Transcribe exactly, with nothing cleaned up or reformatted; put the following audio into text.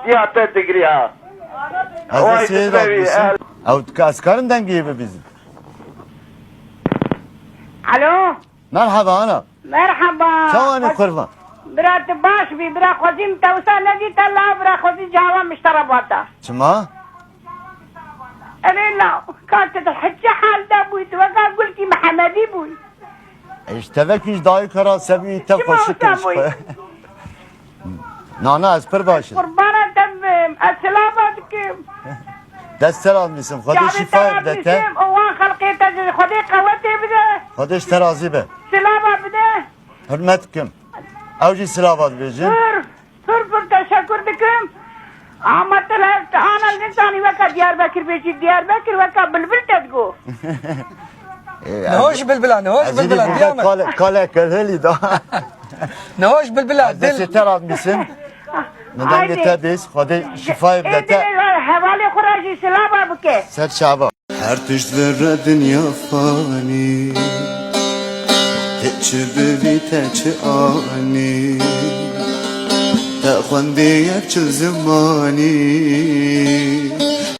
Diya te digriya. Ez ê Vay sêr de bîsim. Ew dika ez karim dengê bibîzim. Alo. Merhaba ana. Merhaba. Çawa ne kurban? Bira tu baş bî, bira xwezî min te wisa nedîta la, bira xwezî cava min ji te re bata. Çima? Erê la, ka tu di hiçe hal de bûyî, tu weka gulkî Mihemedî bûyî. E, ji tevekî ji dayika ra sebî te Çima xweşik wisa bûyî? Nana, ez pir baş im. Qurbana te bim, ez silava dikim. Dest te razî bîsim. Xwedê şîfa bide te. Û wan xelqê te ji Xwedê qewetê bide. Xwedê ji te razî be. Silava bide. Hurmet dikim. Ew jî silava dibêjin. Pir, pir, pir teşekkür dikim. Ama te le, te ana nizanî weka Diyarbekir bêjî, Diyarbekir weka bilbil te digo. Nihoş bilbila, nihoş bilbila, Diyamek. Kale, kale, kale, da. Nihoş bilbila, dil. Destê te razî bîsim. Min dengê te bîst, Xwedê şîfayê bide te. Hevalê xwe re jî silava bike. Ser çava. Her tişt vire dinya fanî, tê çi bivî te çi anî, te xwendî yek çil zimanî.